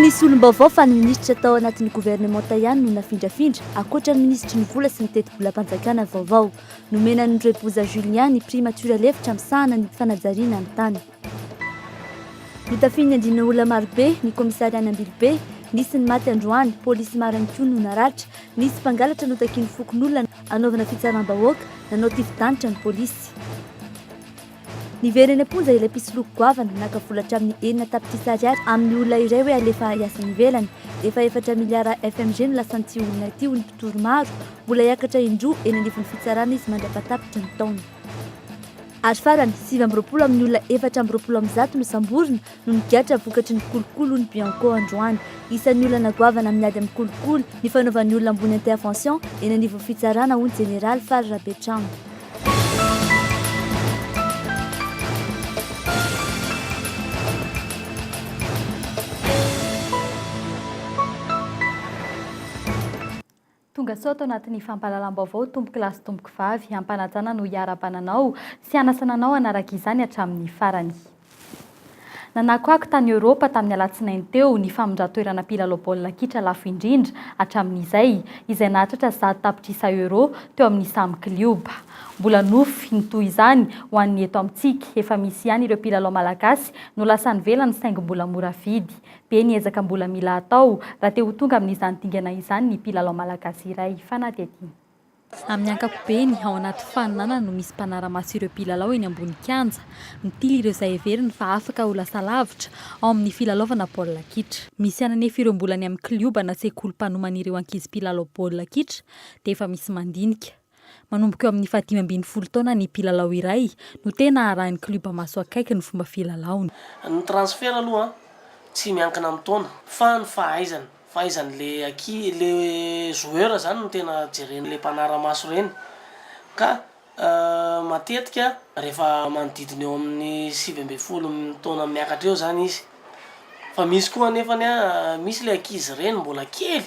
nisy olom-baovao fa ny minisitra tao anatin'ny governemanta ihany no nafindrafindra, ankoatra ny minisitry ny vola sy ny tetibolam-panjakana vaovao. Nomena an'i Reboza Julien ny primature lefitra misahana ny fanajariana ny tany. Notafihin'ny andiana olona marobe ny kaomisarian'i Ambilobe. Nisy ny maty androany, polisy maro ihany koa no naratra. Nisy mpangalatra notakian'ny fokonolona hanaovana fitsaram-bahoaka, nanao tifi-danitra ny polisy. Niverina eny am-ponja ilay mpisoloky goavana naka vola hatramin'ny 6 tapitrisa ariary amin'ny olona iray hoe alefa hiasa any ivelany. Efa 4 miliara FMG no lasan'ity olona ity hoy ny mpitory maro. Mbola hiakatra indroa eny anivon'ny fitsarana izy mandra-pahatapitra ny taona. Ary farany, 29 amin'ny olona 124 nosamborina no nigadra vokatry ny kolikoly hoy ny Bianco androany. Isan'ny olana goavana amin'ny ady amin'ny kolikoly ny fanaovan'ny olona ambony intervention eny anivon'ny fitsarana hoy ny jeneraly Fary Rabetrano. Tonga soa ato anatin'ny fampahalalam-baovao tompoko lahy sy tompoko vavy, ampanajana no hiarahabana anao sy hanasana anao hanaraka izany hatramin'ny farany. Nanakoako tany Eoropa tamin'ny alatsinainy teo ny famindran-toerana mpilalao baolina kitra lafo indrindra hatramin'izay, izay nahatratra 100 tapitrisa euros teo amin'ny samy klioba. Mbola nofy ny toy izany ho an'ny eto amintsika, efa misy ihany ireo mpilalao malagasy no lasa any ivelany saingy mbola mora vidy. Be ny ezaka mbola mila atao raha te ho tonga amin'izany dingana izany ny mpilalao malagasy iray. Fanadihadiana. Amin'ny ankapobeny, ao anaty faninanana no misy mpanara-maso ireo mpilalao eny ambony kianja, mitily ireo izay heveriny fa afaka ho lasa lavitra ao amin'ny filalaovana baolina kitra. Misy ihany anefa ireo mbola any amin'ny klioba na sekoly mpanomana ireo ankizy mpilalao baolina kitra dia efa misy mandinika. Manomboka eo amin'ny faha-15 taona ny mpilalao iray no tena arahin'ny klioba maso akaiky ny fomba filalaony. Ny transfert aloha tsy miankina amin'ny taona fa ny fahaizana, fahaizan'le anki- le joueur zany no tena jeren'le mpanara-maso ireny ka matetika rehefa manodidina eo amin'ny 19 taona miakatra eo zany izy Fa misy koa anefany an, misy le ankizy ireny mbola kely,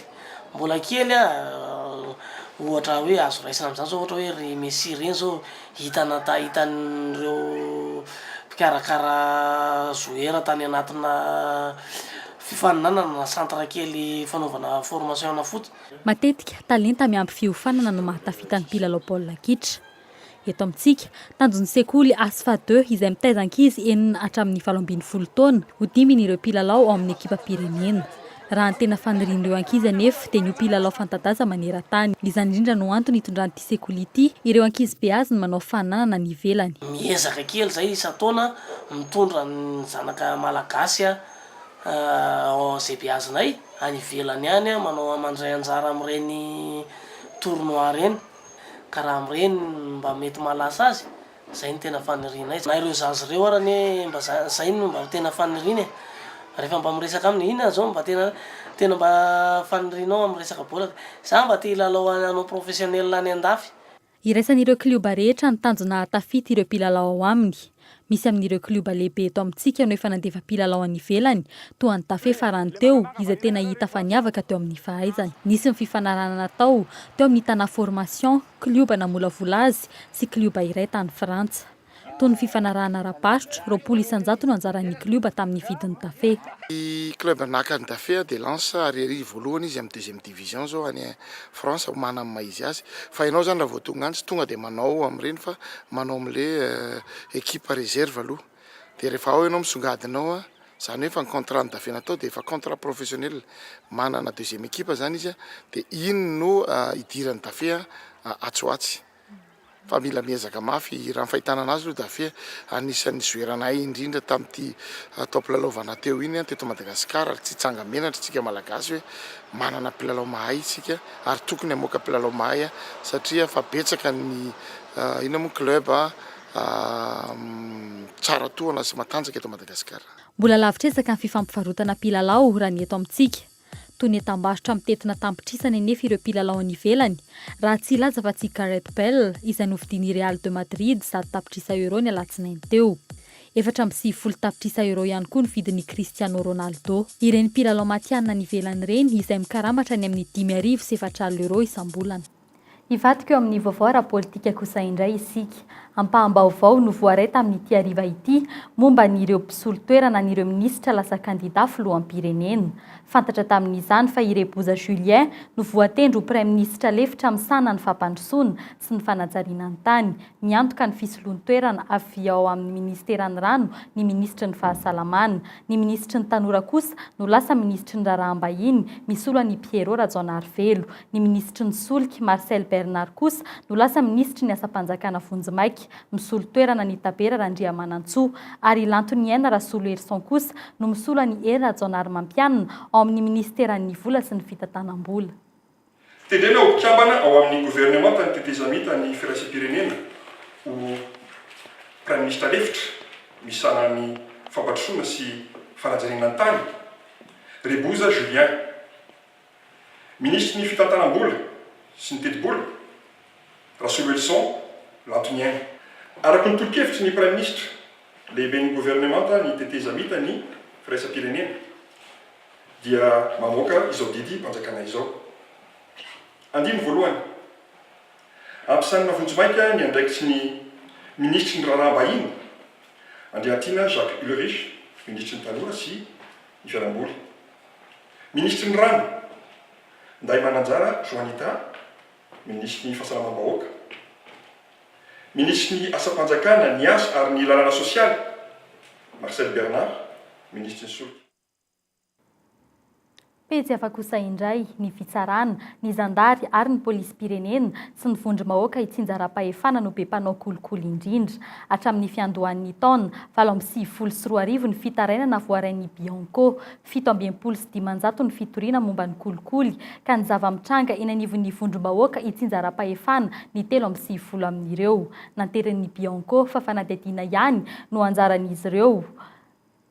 mbola kely an, ohatra hoe azo raisina am'zany zao ohatra hoe ry Messi reny zao hita nata- hitan'ireo mpikarakara joueur tany anatina fifaninanana na centre kely fanaovana formation ana foot. Matetika, talenta miampy fiofanana no mahatafita ny mpilalao baolina kitra. Eto amintsika, tanjon'ny sekoly Asfa deux izay mitaiza ankizy enina hatramin'ny 18 taona ho dimbin'ireo ireo mpilalao ao amin'ny ekipam-pirenena. Raha ny tena fanirian'ireo ankizy anefa dia ny ho mpilalao fanta-daza maneran-tany. Izany indrindra no antony itondran'ity sekoly ity ireo ankizy beaziny manao faninanana any ivelany. Miezaka kely izay isan-taona mitondra ny zanaka malagasy ao izay beazinay any ivelany any manao mandray anjara amin'ireny tournoi ireny. Ka raha amin'ireny mba mety mahalasa azy, zay no tena fanirianay. Na ireo zaza ireo ara anie mba zay no mba tena faniriana e. Rehefa mba miresaka aminy, inona zao mba tena tena mba fanirianao amin'ny resaka baolina? Za mba te hilalao hanao professionnel any andafy. Iraisan'ireo klioba rehetra ny tanjona hahatafita ireo mpilalao ao aminy. Misy amin'ireo klioba lehibe eto amintsika no efa nandefa mpilalao any ivelany, toa an'i Tafe farany teo, izay tena hita fa niavaka teo amin'ny fahaizany. Nisy ny fifanarahana natao teo amin'ny Tana Formation, klioba namolavola azy, sy klioba iray tany Frantsa. Toy ny fifanarahana ara-barotra, 20% no anjaran'ny klioba tamin'ny vidin'i Tafe. Ny club naka an'i Dafe dia Lens ary ery voalohany izy amin'ny deuxième division zao any France manana ny maha izy azy fa ianao zany raha vao tonga any tsy tonga dia manao amin'ireny fa manao amin'le equipe réserve aloha dia rehefa ao ianao misongadina ao an, izany hoe efa ny contrat an'i Dafe natao dia efa contrat professionnel manana deuxième équipe zany izy an dia iny no idiran'i Dafe atsy ho atsy. Fa mila miezaka mafy, raha ny fahitana anazy aloha Dafe anisan'ny joueur nahay indrindra tamin'ity taom-pilalaovana teo iny teto Madagasikara ary tsy hitsanga-menatra isika Malagasy hoe manana mpilalao mahay isika ary tokony hamoaka mpilalao mahay satria fa betsaka ny inona moa club tsara tohana sy matanjaka eto Madagasikara. Mbola lavitr'ezaka ny fifampivarotana mpilalao raha ny eto amintsika. Toy ny entam-barotra mitentina tampitrisany anefa ireo mpilalao any ivelany, raha tsy hilaza fa tsy i Gareth Bale, izay novidian'i Real de Madrid 100 tapitrisa euros ny alatsinainy teo. 94 tapitrisa euros ihany koa ny vidin'i Cristiano Ronaldo. Ireny mpilalao matihanina any ivelany ireny, izay mikarama hatrany amin'ny 4500 euros isam-bolana. Hivadika eo amin'ny vaovao ara-politika kosa indray isika. Ampaham-baovao no voaray tamin'ity hariva ity momba an'ireo mpisolo toerana an'ireo minisitra lasa kandida filoham-pirenena. Fantatra tamin'izany fa i Reboza Julien no voatendry ho praiminisitra lefitra misahana ny fampandrosoana sy ny fanajariana ny tany. Miantoka ny fisoloan-toerana avy ao amin'ny minisiteran'ny rano ny minisitry ny fahasalamana. Ny minisitry ny tanora kosa no lasa minisitry ny raharaham-bahiny misolo an'i Pierrot Rajaonarivelo. Ny minisitry ny solika, Marcel Bernard kosa no lasa minisitry ny asam-panjakana vonjimaika, misolo toerana an'i Tabera Randriamanantsoa. Ary i Lantoniaina Rasoloherison kosa no misolo an'i Hery Rajaonarimampianina ao amin'ny minisiteran'ny vola sy ny fitantanam-bola. Tendrena ho mpikambana ao amin'ny governemantan'ny tetezamita ny firaisam-pirenena ho Praiminisitra lefitra misahana ny fampandrosoana sy fanajariana ny tany, Reboza Julien. Minisitry ny fitantanam-bola sy ny tetibola, Rasoloelison Lantoniaina. Araka ny tolo-kevitry ny Praiminisitra, lehiben'ny governemanta ny tetezamita ny firaisam-pirenena dia mamoaka izao didim-panjakana izao. Andininy voalohany, Ampisanina vonjimaika ny andraikitry ny Minisitry ny Raharaham-bahiny, Andriantiana Jacques Ulrich, Minisitry ny Tanora sy ny Fialamboly. Minisitry ny Rano, Ndahimananjara Joanita, Minisitry ny Fahasalamam-bahoaka, Minisitry ny Asam-panjakana, ny Asa ary ny Lalana Sosialy, Marcel Bernard, Minisitry ny Solika. Pejy hafa kosa indray, ny fitsarana, ny zandary ary ny polisim-pirenena sy ny vondrom-bahoaka itsinjaram-pahefana no be mpanao kolikoly indrindra. Hatramin'ny fiandohan'ny taona 2098 ny fitarainana voarain'ny Bianco. 567 ny fitoriana momba ny kolikoly, ka ny zava-mitranga eny anivon'ny vondrom-bahoaka itsinjaram-pahefana ny 93 amin'ireo. Nanterin'ny Bianco fa fanadihadiana ihany no anjaran'izy ireo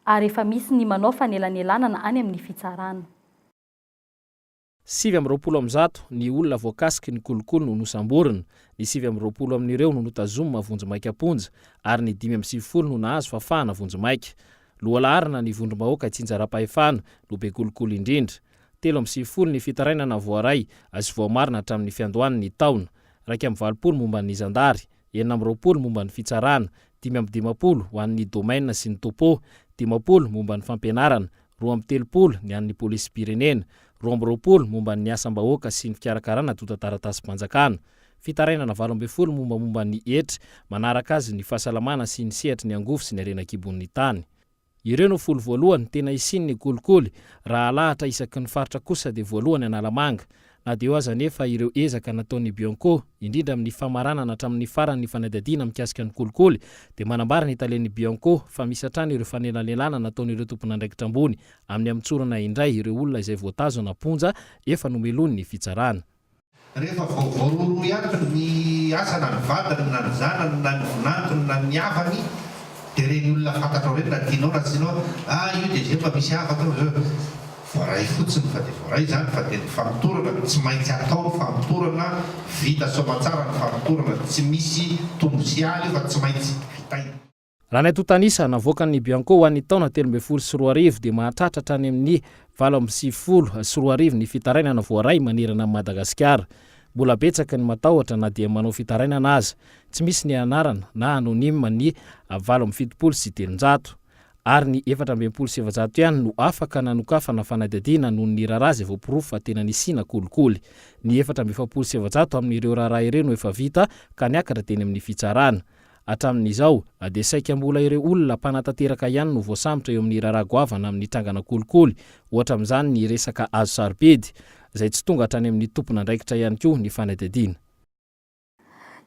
ary efa misy ny manao fanelanelanana any amin'ny fitsarana. 129 ny olona voakasiky ny kolikoly no nosamborina, ny 29 amin'ireo no notazomina vonjimaika am-ponja ary ny 95 no nahazo fahafahana vonjimaika. Lohalaharana ny vondrom-bahoaka itsinjaram-pahefana no be kolikoly indrindra. 93 ny fitarainana voaray sy voamarina hatramin'ny fiandohan'ny taona. 81 momba ny zandary, 26 momba ny fitsarana, 55 ho an'ny domaine sy ny topo, 50 momba ny fampianarana, 32 ny an'ny polisim-pirenena, 22 momba ny asam-bahoaka sy ny fikarakarana antontan-taratasim-panjakana. Fitarainana 18 mombamomba ny hetra, manaraka azy ny fahasalamana sy ny sehatry ny angovo sy ny harena an-kibon'ny tany. Ireo no folo voalohany tena hisian'ny kolikoly, raha alahatra isaky ny faritra kosa dia voalohany Analamanga. Na dia eo aza anefa ireo ezaka nataon'ny Bianco, indrindra amin'ny famaranana hatramin'ny farany ny fanadihadiana mikasika ny kolikoly, dia manambara ny talen'ny Bianco fa misy hatrany ireo fanelanelanana ataon'ireo tompon'andraikitra ambony amin'ny hamotsorana indray ireo olona izay voatazona am-ponja efa nomelohin'ny fitsarana. Rehefa vao voarohirohy ato ny asa na ny vadiny na ny zanany na ny vinantony na ny havany dia ireny olona fantatrao ireny na tianao na tsy tianao, ah io dia izay mba misy havako eo, voaray fotsiny fa dia voaray izany fa dia ny famotorana tsy maintsy atao ny famotorana, vita soamatsara ny famotorana, tsy misy tombo sy ala io fa tsy maintsy vitaina. Raha ny antontan'isa navoakan'ny Bianco ho an'ny taona 2013 dia mahatratra hatrany amin'ny 2098 ny fitarainana voaray manerana an'i Madagasikara. Mbola betsaka ny matahotra na dia manao fitarainana aza. Tsy misy ny anarana na anonyme ny 378. Ary ny 464 ihany no afaka nanokafana fanadihadiana noho ny raharaha izay voaporofo fa tena nisiana kolikoly. Ny 444 amin'ireo raharaha ireo no efa vita ka niakatra teny amin'ny fitsarana. Hatramin'izao, dia saika mbola ireo olona mpanatanteraka ihany no voasambotra eo amin'ny raharaha goavana amin'ny trangana kolikoly, ohatra amin'izany ny resaka hazo sarobidy, izay tsy tonga hatrany amin'ny tompon'andraikitra ihany koa ny fanadihadiana.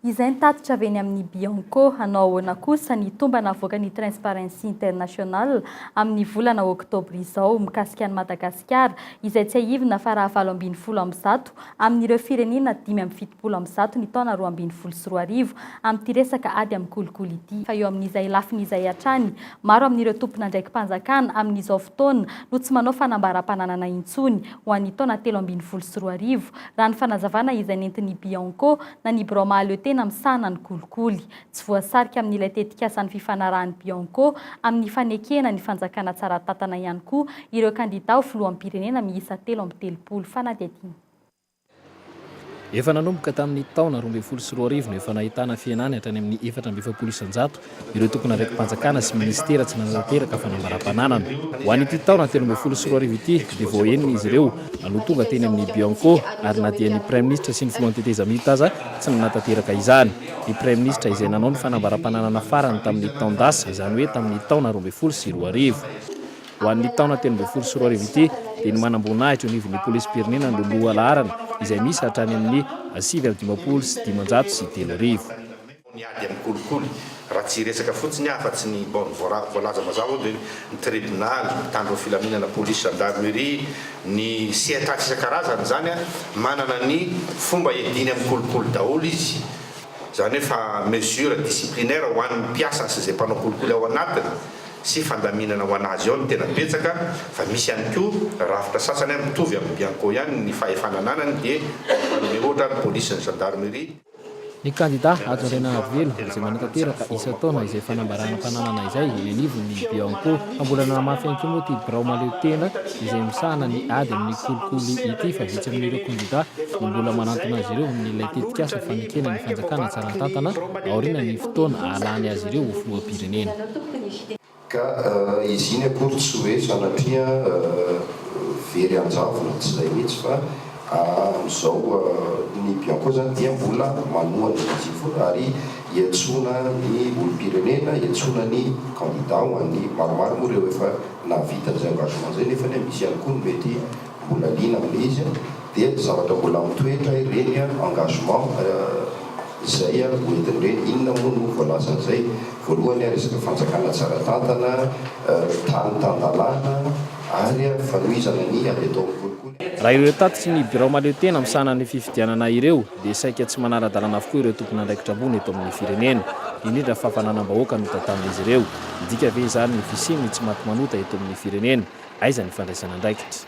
Izay ny tatitra avy eny amin'ny Bianco. Hanao ahoana kosa ny tombana avoakan'ny Transparency International amin'ny volana oktobra izao mikasika an'i Madagasikara, izay tsiahivina fa raha 118 amin'ireo firenena 175 ny taona 2012 amin'ity resaka ady amin'ny kolikoly ity. Fa eo amin'izay lafiny izay hatrany, maro amin'ireo tompon'andraiki-panjakana amin'izao fotoana no tsy manao fanambaram-pananana intsony ho an'ny taona 2013, raha ny fanazavana izay nentin'ny Bianco na ny birao mahaleo tena misahana ny kolikoly. Tsy voasarika amin'ilay tetikasan'ny fifanarahan'ny Bianco amin'ny fanekena ny fanjakana tsara tantana ihany koa ireo kandida ho filoham-pirenena miisa 33. Fanadihadiana. Efa nanomboka tamin'ny taona 2012 no efa nahitana fihenany hatrany amin'ny 44% ireo tompon'andraiki-panjakana sy minisitera tsy nanatanteraka fanambaram-pananana. Ho an'ity taona 2013 ity dia vao enina izy ireo no tonga teny amin'ny Bianco ary na dia ny Praiminisitra sy ny filohan'ny tetezamita aza tsy nanatanteraka izany. Ny Praiminisitra izay nanao ny fanambaram-pananana farany tamin'ny taon-dasa, izany hoe tamin'ny taona 2012. Ho an'ny taona 2013 ity dia ny manamboninahitra eo anivon'ny polisim-pirenena no lohalaharana izay misy hatrany amin'ny 3559. Ny ady amin'ny kolikoly, raha tsy hiresaka fotsiny aho afa-tsy ny bon ny voalaza mazava ao dia ny tribonaly, ny mpitandro ny filaminana, polisy, gendarmerie, ny sehatr'asa isan-karazany izany manana ny fomba hiadiany amin'ny kolikoly daholo izy. Izany hoe fa mesure disciplinaire ho an'ny mpiasany sy izay mpanao kolikoly ao anatiny. sy fandaminana ho an'azy ao no tena betsaka fa misy ihany koa rafitra sasany an mitovy amin'ny bianco ihany ny fahefana ananany dia manome ohatra ny polisy sy ny gendarmerie. Ny kandida Hajo Andrianarivelo izay manatanteraka isan-taona izay fanambaranam-pananana izay eny anivon'ny Bianco. Fa mbola nanamafy ihany koa moa ity birao mahaleo tena izay misahana ny ady amin'ny kolikoly ity fa vitsy amin'ireo kandida no mbola manantona azy ireo amin'ilay tetikasa fanekena ny fanjakana tsara tantana aorian'ny fotoana hahalany azy ireo ho filoham-pirenena. Ka izy iny akory tsy hoe sanatria very anjavona, tsy izay mihitsy fa amin'izao ny Bianco izany dia mbola manohana izy iny foana ary iantsoana ny olom-pirenena, iantsoana ny kandida ho an'ny, maromaro moa ireo efa nahavita an'izay engagement izay nefa misy ihany koa ny mety mbola liana amin'ilay izy dia zavatra mbola mitoetra ireny engagement izay hoentiny ireny. Inona moa no voalazan'izay? Voalohany resaka fanjakana tsara tantana, tany tan-dalàna ary fanohizana ny ady atao amin'ny kolikoly. Raha ireo tatitry ny birao mahaleotena misahana ny fifidianana ireo dia saika tsy manara-dalàna avokoa ireo tompon'andraikitra ambony eto amin'ny firenena, indrindra fa fananam-bahoaka no tantanin'izy ireo. Midika ve izany ny fisian'ny tsy maty manota eto amin'ny firenena? Aiza ny fandraisana andraikitra?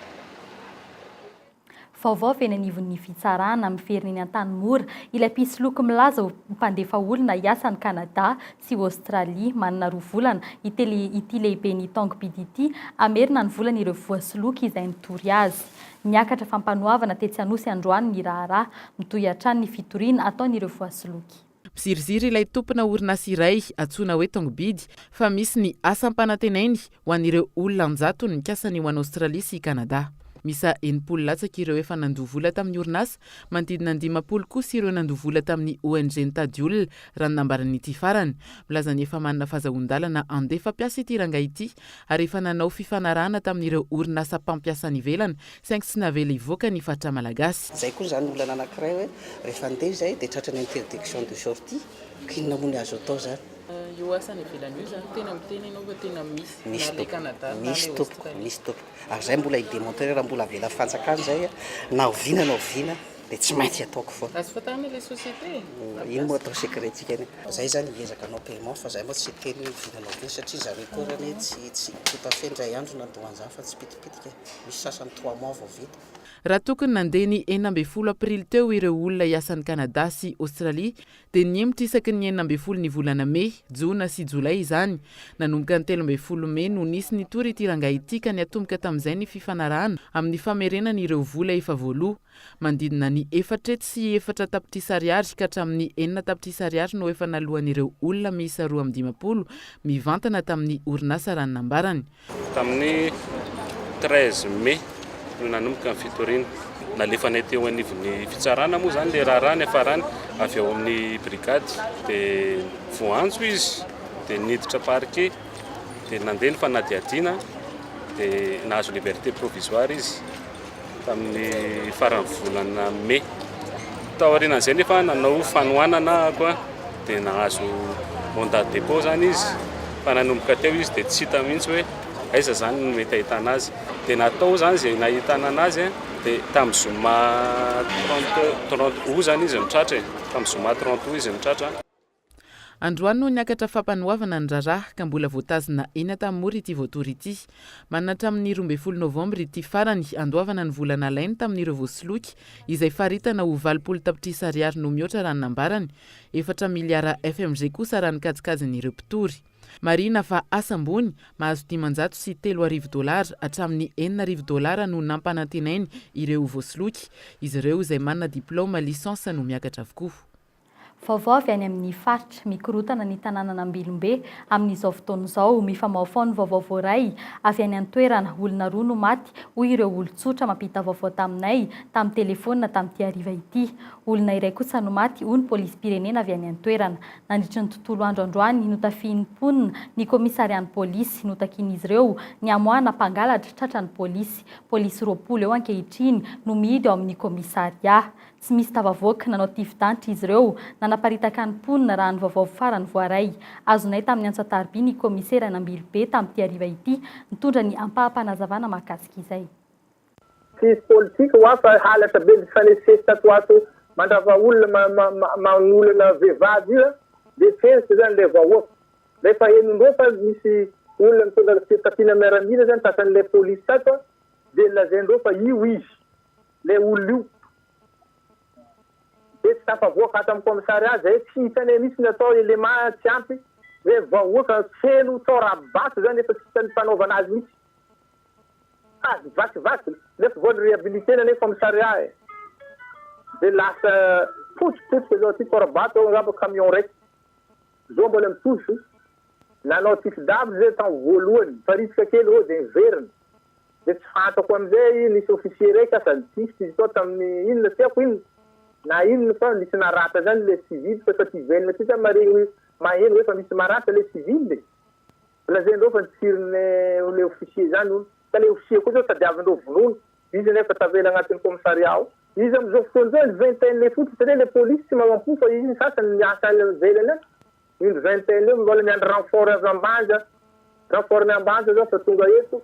Vaovao avy eny anivon'ny fitsarana, miverina eny Antanimora, ilay mpisoloky milaza ho mpandefa olona hiasa any Canada sy Australie. Manana roa volana ity ity lehiben'ny Tongbidy ity hamerina ny volan'ireo voasoloky izay nitory azy. Niakatra fampanoavana tetsy Anosy androany ny raharaha. Mitohy hatrany ny fitoriana ataon'ireo voasoloky. Miziriziry ilay tompona orinasa iray antsoina hoe Tongbidy fa misy ny asa ampanantenainy ho an'ireo olona an-jatony mikasa ny ho any Aostralia sy Kanada. Miisa 60 latsaka ireo efa nandoa vola tamin'ny orinasa, manodidina ny 50 kosa ireo nandoa vola tamin'ny ONG nitady olona, raha ny nambaran'ity farany. Milaza ny efa manana fazahoan-dalana handefa mpiasa ity rangahy ity ary efa nanao fifanarahana tamin'ireo orinasa mpampiasa any ivelany saingy tsy navela hivoaka ny faritra malagasy. Zay koa zany olana anakiray hoe rehefa andeha izay dia tratran'ny interdiction de sortie ka inona moa ny azo atao zany? Io asa any ivelany io zany tena miteny ianao fa tena misy na le Canada na le Misy tompoko, Australie. misy tompoko. Ary zay mbola hi-demontrer raha mbola avela fanjakana zay na oviana na oviana dia tsy maintsy ataoko foana. Azo fantarina le société e? Iny moa atao secret-tsika iny. Zay zany hiezaka hanao paiement fa zay moa tsy hiteny hoe oviana na oviana satria zareo koa ary anie tsy tsy tout à fait indray andro nandoa an'izany fa tsy pitipitika e. Misy sasany trois mois vao vita. Raha tokony nandeha ny 16 aprily teo ireo olona hiasa any Canada sy Australie dia nihemotra isaky ny 16 ny volana mey, jona sy jolay izany. Nanomboka ny 13 mey no nisy nitory ity rangahy ity ka niatomboka tamin'izay ny fifanarahana amin'ny famerenana ireo vola efa voaloa. Manodidina ny 404 tapitrisa ariary ka hatramin'ny enina tapitrisa ariary no efa naloan'ireo olona miisa 52 mivantana tamin'ny orinasa raha ny nambarany. Tamin'ny 13 mai no nanomboka ny fitoriana. Nalefanay teo anivon'ny fitsarana moa izany ilay raharaha niafarany avy ao amin'ny brigade. Dia voaantso izy dia niditra parquet dia nandeha ny fanadihadiana dia nahazo liberté provisoire izy. tamin'ny faran'ny volana mey. Taorianan'izay nefa nanao fanohanana aho dia nahazo mandat de dépôt zany izy fa nanomboka teo izy dia tsy hita mihitsy hoe aiza zany no mety ahitana azy. Dia natao zany izay nahitana anazy dia tamin'ny zoma 30 30 août zany izy no tratra e, tamin'ny zoma 30 août izy no tratra. Androany no niakatra fampanoavana ny raharaha ka mbola voatazona eny Antanimora ity voatory ity. Manana hatramin'ny 12 novambra ity farany handoavana ny vola nalainy tamin'ireo voasoloky izay faritana ho 80 tapitrisa ariary no mihoatra raha ny nambarany, efatra miliara FMG kosa raha ny kajikajin'ireo mpitory. Marihina fa asa ambony, mahazo 3500 dolara hatramin'ny 6000 dolara no nampanantenainy ireo voasoloky. Izy ireo izay manana diplaoma licence no miakatra avokoa. Vaovao avy any amin'ny faritra, Mikorontana ny tanànan'Ambilombe amin'izao fotoana izao. Mifamahofaho ny vaovao voaray avy any an-toerana. Olona roa no maty, hoy ireo olon-tsotra mampita vaovao taminay tamin'ny telefaonina tamin'ity hariva ity. Olona iray kosa no maty, hoy ny polisim-pirenena avy any an-toerana. Nandritry ny tontolo andro androany, notafihin'ny mponina ny kaomisarian'ny polisy. Notakian'izy ireo ny hamoahana mpangalatra tratran'ny polisy. Polisy 20 eo ankehitriny no mihidy ao amin'ny kaomisaria. Tsy misy tafavoaka, nanao tifi-danitra izy ireo, nanaparitaka ny mponina, raha ny vaovao farany voaray. Azonay tamin'ny antso an-tariby ny kaomiseran'Ambilobe tamin'ity hariva ity, nitondra ny ampaham-panazavana mahakasika izay. Tsisy politika hoa fa halatra be mifanesisesy tato ho ato mandrava olona manolana vehivavy io de tezitra zany le vahoaka. Rehefa henondreo fa misy olona mitondra fitafiana miaramila zany tratran'ilay polisy tato de lazaindreo fa io izy le olona io. De tsy tafavoaka ato amin'ny commissariat zay tsy hitanay mihitsy ny atao élément tsy ampy le vahoaka feno tora-bato zany efa tsy hita ny fanaovana azy mihitsy. Sady vakivaky nefa vao ni-rehabiliter-na anie commissariat e! De lasa potipotika zao aty tora-bato ao angamba camion raiky zao mbola mitohy. Nanao tifi-davitra zay tam voalohany, niparitaka kely eo de niverina. De tsy fantako amizay nisy officier raiky asa nitifitra izy tao tamin'ny inona tsy haiko inona na inona fa nisy naratra zany le civil fa efa aty ivelany aty zany maregny maheno hoe efa misy maratra le civil e! Lazaindreo fa nitsirin'ny le officier zany hono. Fa le officier koa zao tadiavindreo vonoina. Izy nefa tavela agnatin'ny commissariat ao. Izy amizao fotoana zao une vingtaine fotsiny satria le police tsy manampo fa izy ny sasany miasa any ivelany any. Une vingtaine eo mbola miandry renfort avy Ambanja. Renfort ny Ambanja zao fa tonga eto.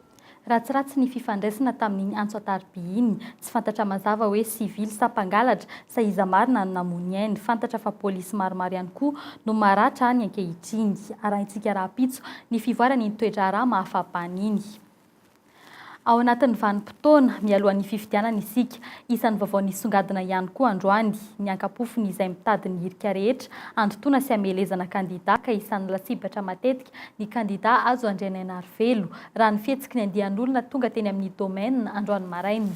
Ratsiratsy ny fifandraisana tamin'iny antso an-tariby iny. Tsy fantatra mazava hoe sivily sa mpangalatra, sa iza marina no namono ny ainy. Fantatra fa polisy maromaro ihany koa no maratra any ankehitriny. Arahintsika rahampitso ny fivoaran'iny toe-draharaha mahafa-bany iny. Ao anatin'ny vanim-potoana mialohan'ny fifidianana isika. Isan'ny vaovao nisongadina ihany koa androany ny ankapofony izay mitady ny hirika rehetra handotoana sy hamelezana kandida ka isan'ny lasibatra matetika ny kandida Hajo Andrianainarivelo raha ny fihetsiky ny andian'olona tonga teny amin'ny Domaine androany maraina.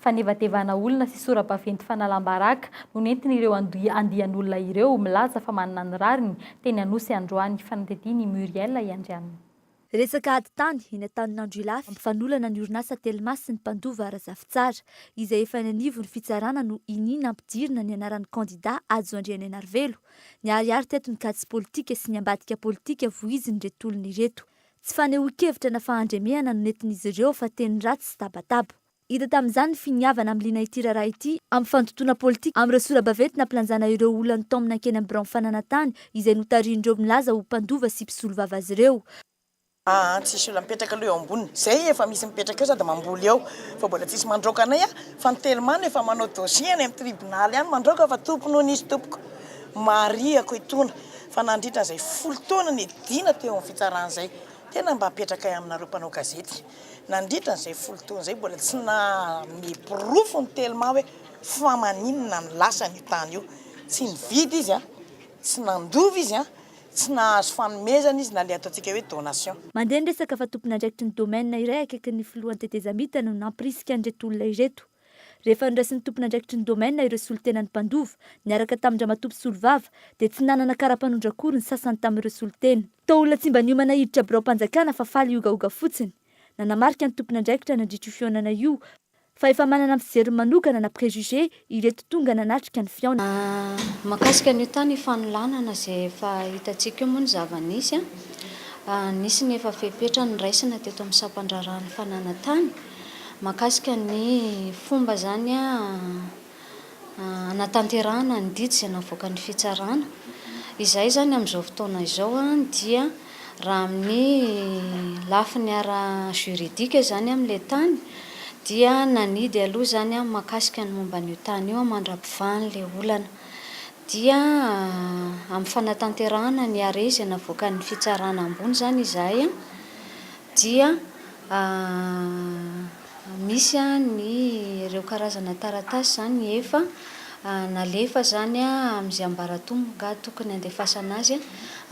Fanevatevana olona sy sora-baventy fanalam-baraka no nentin'ireo andian'olona ireo milaza fa manana ny rariny teny Anosy androany. Fanadihadian'i Muriel Iandrianina. Resaka ady tany eny Antaninandro Ilafy, mampifanolana ny orinasa Telma sy ny mpandova Razafitsara, izay efa eny anivon'ny fitsarana no iniana ampidirina ny anaran'ny kandida Hajo Andrianainarivelo. Niharihary teto ny kajy politika sy ny ambadika politika voizin'ireto olona ireto. Tsy fanehoan-kevitra na fahandremehana no nentin'izy ireo fa teny ratsy sy tabataba. Hita tamin'izany ny finiavana hamiliana ity raharaha ity amin'ny fandotoana politika amin'ireo sora-baventy nampilanjana ireo olona notaomina hankeny amin'ny biraon'ny fananantany izay notarihin'ireo milaza ho mpandova sy mpisolovava azy ireo. Aa tsisy olona mipetraka aloha eo amboniny, zay efa misy mipetraka eo sady mamboly eo fa mbola tsisy mandroaka anay a, fa ny telma no efa manao dossier any amin'ny tribonaly any mandroaka fa tompony hono izy tompoko, marihako etoana fa nandritra an'izay folo taona niadiana teo amin'ny fitsarana izay, tena mba apetrakay aminareo mpanao gazety. Nandritra an'izay folo taona izay mbola tsy nanome porofo ny Telma hoe fa maninona no lasany io tany io. Tsy nividy izy an, tsy nandova izy an, tsy nahazo fanomezana izy na ilay ataontsika hoe donation. Mandeha ny resaka fa tompon'andraikitry ny domaine iray akaikin'ny filohan'ny tetezamita no nampirisika an'ireto olona ireto. Rehefa noraisin'ny tompon'andraikitry ny domaine ireo solontenan'ny mpandova, niaraka tamin-dRamatoa mpisolovava, dia tsy nanana kara-panondro akory ny sasany tamin'ireo solontena. Toa olona tsy mba niomana hiditra biraom-panjakana fa faly hiogaoga fotsiny. Nanamarika ny tompon'andraikitra nandritra io fihaonana io fa efa manana ny fijeriny manokana na préjugé ireto tonga nanatrika ny fihaonana. Mahakasika an'io tany ifanolanana izay efa hitantsika io moa ny zava-nisy. Nisy ny efa fepetra noraisina teto amin'ny sampan-draharahan'ny fananan-tany mahakasika ny fomba izany hanatanterahana ny didy izay navoakan'ny fitsarana. Izahay izany amin'izao fotoana izao dia raha amin'ny lafiny ara-juridique izany amin'ilay tany dia nanidy aloha izany mahakasika ny momba an'io tany io mandra-pivahan'ilay olana. Dia amin'ny fanatanterahana ny arrêt izay navoakan'ny fitsarana ambony izany izahay dia Misy ny ireo karazana taratasy izany efa Nalefa izany amin'izay ambaratonga tokony handefasana azy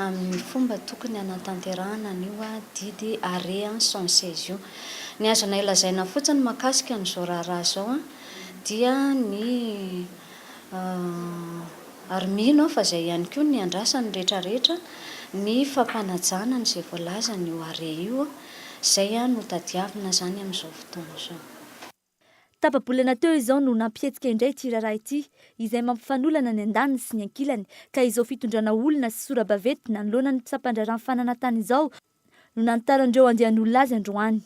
amin'ny fomba tokony hanatanterahana an'io didy arrêt 116 io. Ny azonay lazaina fotsiny mahakasika an'izao raharaha izao dia ny ary mino aho fa izay ihany koa ny andrasan'ny rehetrarehetra ny fampanajana an'izay voalazan'io arrêt io, izay no tadiavina izany amin'izao fotoana izao. Tapa-bolana teo izao no nampihetsika indray ity raharaha ity, izay mampifanolana ny andaniny sy ny ankilany, ka izao fitondrana olona sy sora-baventy nanoloana ny mpisampandraharaha fananantany izao no nanitaran'ireo andian'olona azy androany.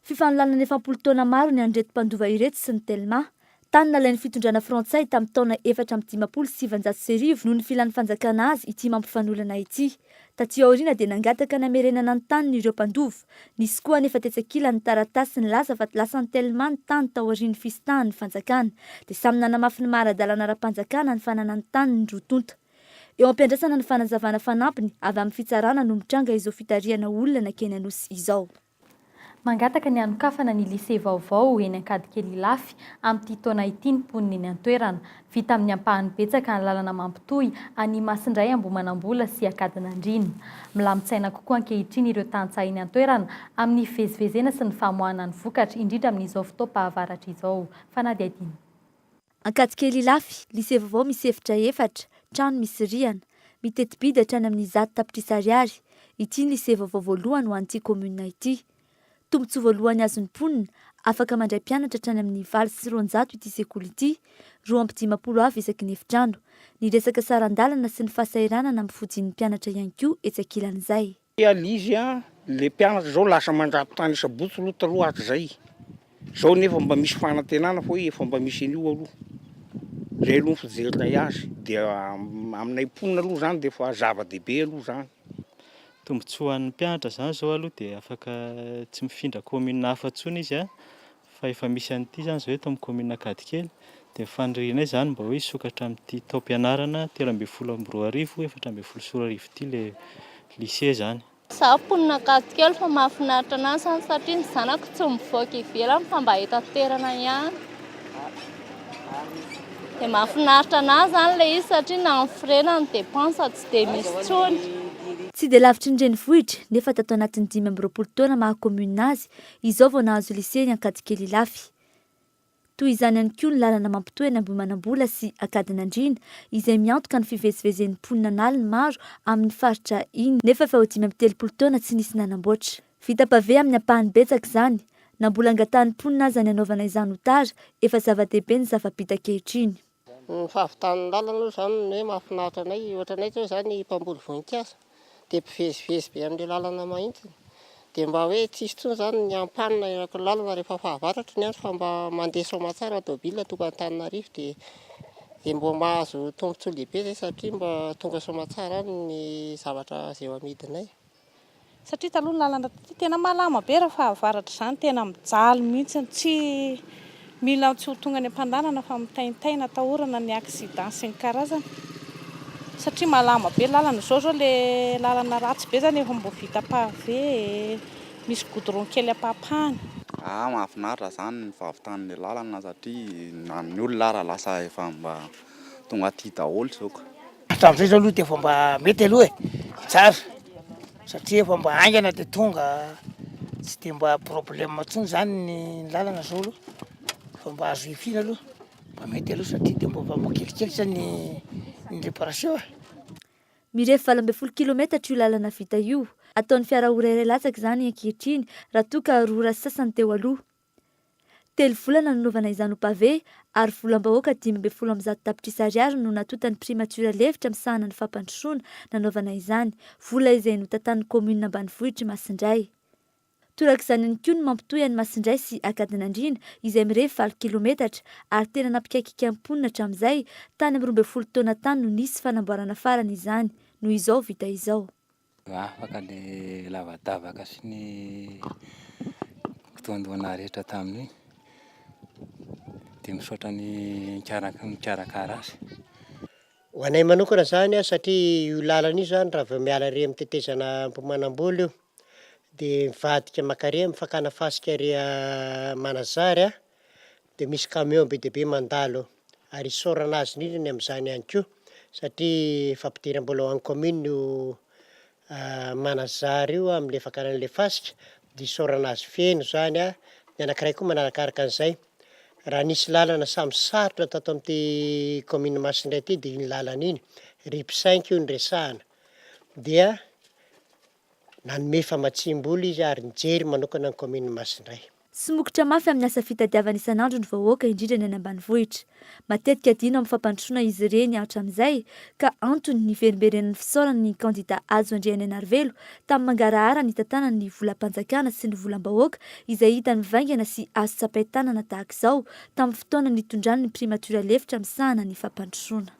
Fifanolanana efa am-polo taona maro ny an'ireto mpandova ireto sy ny Telma. Tany nalain'ny fitondrana frantsay tamin'ny taona 1954 noho ny filan'ny fanjakana azy ity mampifanolana ity. Taty aoriana dia nangataka ny hamerenana ny taniny ireo mpandova. Nisy koa anefa tetsy ankilany ny taratasy nilaza fa lasan'ny Telma ny tany taorian'ny fisintahan'ny fanjakana. Dia samy nanamafy ny maha ara-dalàna ara-panjakana ny fananany tany ny roa tonta. Eo am-piandrasana ny fanazavana fanampiny avy amin'ny fitsarana no mitranga izao fitarihana olona nankeny Anosy izao. Mangataka ny hanokafana ny lycée vaovao eny Ankadikely Ilafy amin'ity taona ity ny mponina eny an-toerana. Vita amin'ny ampahany betsaka ny lalana mampitohy an'i Masindray Ambohimanambola sy Ankadinandriana. Milamin-tsaina kokoa ankehitriny ireo tantsaha eny an-toerana amin'ny fivezivezena sy ny famoahana ny vokatra, indrindra amin'izao fotoam-pahavaratra izao. Fanadihadiana. Ankadikely Ilafy, lycée vaovao misy efitra efatra, trano misy rihana. Miteti-bidy hatrany amin'ny 100 tapitrisa ariary. Ity ny lycée vaovao voalohany ho an'ity kaominina ity. Tombontsoa voalohany azon'ny mponina, afaka mandray mpianatra hatrany amin'ny 208 ity sekoly ity, 52 avy isaky ny efitrano. Ny resaka saran-dalana sy ny fahasahiranana amin'ny fodian'ny mpianatra ihany koa etsy ankilan'izay. Ilay izy an, le mpianatra zao lasa mandrato tany Sabotsy aloha taloha hatrizay, zao nefa mba misy fanantenana fa hoe efa mba misy an'io aloha, zay aloha ny fijerinay azy, dia aminay mponina aloha zany dia efa zava-dehibe aloha zany. Tombotsoa ho an'ny mpianatra zany zao aloha dia afaka tsy mifindra commune hafa intsony izy an, fa efa misy an'ity zany zao eto amin'ny commune Ankadikely, dia ny fanirianay zany mba hoe hisokatra amin'ity taom-pianarana 2013 2014 ity ilay lycée zany. Izaho mponina Ankadikely fa mahafinaritra anahy izany satria ny zanako tsy mivoaka ivelany fa mba eto an-toerana ihany. Dia mahafinaritra anahy izany ilay izy satria na ny frais na ny dépense tsy dia misy intsony. Tsy dia lavitry ny renivohitra, nefa tato anatin'ny 25 taona maha commune azy, Izao vao nahazo lycée ny Ankadikely Ilafy. Toy izany ihany koa ny lalana mampitohy an'Ambohimanambola sy Ankadinandriana, izay miantoka ny fivezivezen'ny mponina an'aliny maro amin'ny faritra iny, nefa efa ho 35 taona tsy nisy nanamboatra. Vita pavé amin'ny ampahany betsaka izany, na mbola angatahan'ny mponina aza ny hanaovana izany ho tara, efa zava-dehibe ny zava-bita ankehitriny. Ny fahavitan'ny lalana aloha izany ny hoe mahafinaritra anay, ohatranay izao izany mpamboly voninkazo dia mpivezivezy be amin'ilay lalana mahitsiny, dia mba hoe tsisy intsony izany ny ampanina eraky ny lalana rehefa fahavaratra ny andro fa mba mandeha soamatsara ny tôbila tonga Antananarivo dia dia mba mahazo tombotsoa lehibe izay satria mba tonga soamatsara any ny zavatra izay ho amidinay. Satria taloha ny lalana taty tena malama be raha fahavaratra izany, tena mijaly mihitsy, tsy mila tsy ho tonga any am-pandanana fa mitaintaina atahorana ny accident sy ny karazany satria malama be lalana, izao izao le lalana ratsy be izany efa mbo vita pavé e, misy goudron kely ampahapahany. Ah mahafinaritra zany ny fahavitan'ny lalana satria na ny olona ara lasa efa mba tonga aty daholo zao ka. Hatramin'izay zao aloha dia efa mba mety aloha e, tsara satria efa mba haingana dia tonga, tsy dia mba problème intsony zany ny lalana zao aloha, efa mba azo ifiana aloha, mba mety aloha satria dia mba mba kelikely zany ny réparation e. Mirefy 18 kilometatra io lalana vita io. Ataon'ny fiara ora iray latsaka izany ankehitriny raha toa ka roa ora sy sasany teo aloha. Telo volana nanaovana izany ho pavé ary volam-bahoaka 115 tapitrisa ariary no natontan'ny Primature lefitra misahana ny fampandrosoana nanaovana izany, vola izay notantanin'ny kaominina ambanivohitr'i Masindray. Torak'izany ihany koa ny mampitohy an'i Masindray sy Ankadinandriana izay mirefy valo kilometatra ary tena nampikaikika ny mponina hatramin'izay, tany amin'ny 12 taona tany no nisy fanamboarana farany izany, no izao vita izao. Afaka le lavadavaka sy ny kitoandoana rehetra tamin'iny dia misaotra ny nikarakara azy. Ho anay manokana zany an, satria io lalana io zany raha vao miala ary amin'ny tetezana Ambohimanambola io dia mivadika mankary amin'ny fakana fasika ary Manazary an, dia misy camion be dia be mandalo. ary isaorana azy indrindra ny amin'izany ihany koa satria fampidiram-bola ho an'ny commune io Manazary io amin'ilay fakana an'ilay fasika dia isaorana azy feno izany a! Ny anankiray koa manarakaraka an'izay, raha nisy lalana samy sarotra tato amin'ity commune Masindray ity dia iny lalana iny, RIP cinq io no resahana, dia nanome famatsiam-bola izy ary nijery manokana ny commune Masindray. Somokotra mafy amin'ny asa fitadiavana isan'andro ny vahoaka, indrindra ny any ambanivohitra. Matetika adino amin'ny fampandrosoana izy ireny hatramin'izay, ka antony niverimberenan'ny fisaorana ny kandida Hajo Andrianainarivelo tamin'ny mangarahara nitantanany ny volam-panjakana sy ny volam-bahoaka izay hita mivaingana sy azo tsapain-tanana tahaka izao tamin'ny fotoana nitondrany ny primature lefitra misahana ny fampandrosoana.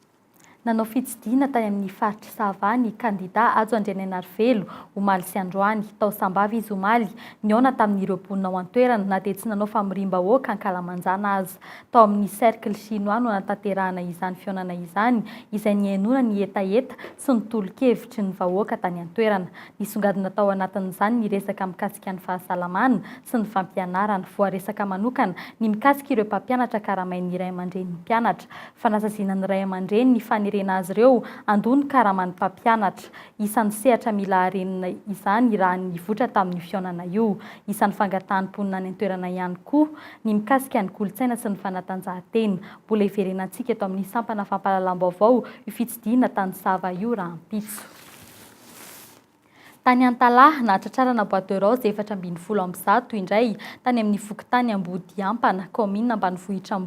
Nanao fitsidihina tany amin'ny faritr'i Sava ny kandidà Hajo Andrianainarivelo, omaly sy androany. Tao Sambava izy omaly, nihaona tamin'ireo mponina ao an-toerana, na dia tsy nanao famoriam-bahoaka ankalamanjana aza. Tao amin'ny Cercle Chinois no nanatanterahana izany fihaonana izany, izay nihainoana ny hetaheta sy ny tolo-kevitry ny vahoaka tany an-toerana. Nisongadina tao anatin'izany ny resaka mikasika ny fahasalamana sy ny fampianarana. Voaresaka manokana ny mikasika ireo mpampianatra karamain'ny ray aman-drenin'ny mpianatra. Fanasaziana ny ray aman-dreny ny fanerena azy ireo handoa ny karaman'ny mpampianatra. Isan'ny sehatra mila harenina izany raha ny nivoitra tamin'io fihaonana io. Isan'ny fangatahan'ny mponina any an-toerana ihany koa ny mikasika ny kolontsaina sy ny fanatanjahantena. Mbola hiverenantsika eto amin'ny sampana fampahalalam-baovao io fitsidihina tany Sava io rahampitso. Tany Antalaha, nahatratrarana bois de rose 114 indray tany amin'ny fokontany Ambodiampana, kaominina ambanivohitra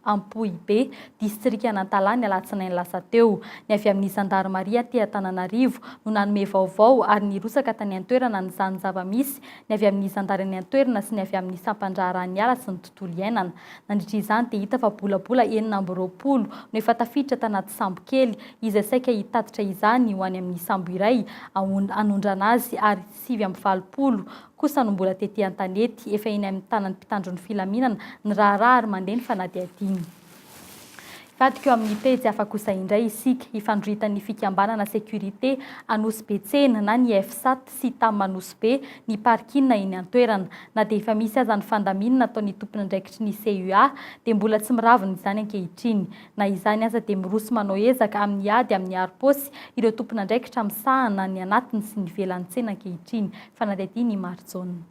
Ampohibe, distrikan'Antalaha ny alatsinainy lasa teo. Ny avy amin'ny zandarimaria aty Antananarivo no nanome vaovao ary nirotsaka tany an-toerana nizaha ny zava-misy ny avy amin'ny zandary any an-toerana sy ny avy amin'ny sampan-draharahan'ny ala sy ny tontolo iainana. Nandritra izany dia hita fa bolabola 26 no efa tafiditra tanaty sambo kely izay saika hitatitra izany ho any amin'ny sambo iray hanondrana azy ary 89 kosa no mbola tety an-tanety. Efa eny amin'ny tanan'ny mpitandro ny filaminana ny raharaha ary mandeha ny fanadihadiana. Hivadika eo amin'ny pejy hafa kosa indray isika. Ifandroritan'ny fikambanana Sécurité Anosibe Tsena na ny FSAT sy Tam Anosibe ny parking eny an-toerana. Na dia efa misy aza ny fandaminana ataon'ny tompon'andraikitry ny CUA dia mbola tsy miravona izany ankehitriny. Na izany aza dia miroso manao ezaka amin'ny ady amin'ny harom-paosy ireo tompon'andraikitra misahana ny anatiny sy ny ivelan'ny tsena ankehitriny. Fanadihadiana i Marijaona.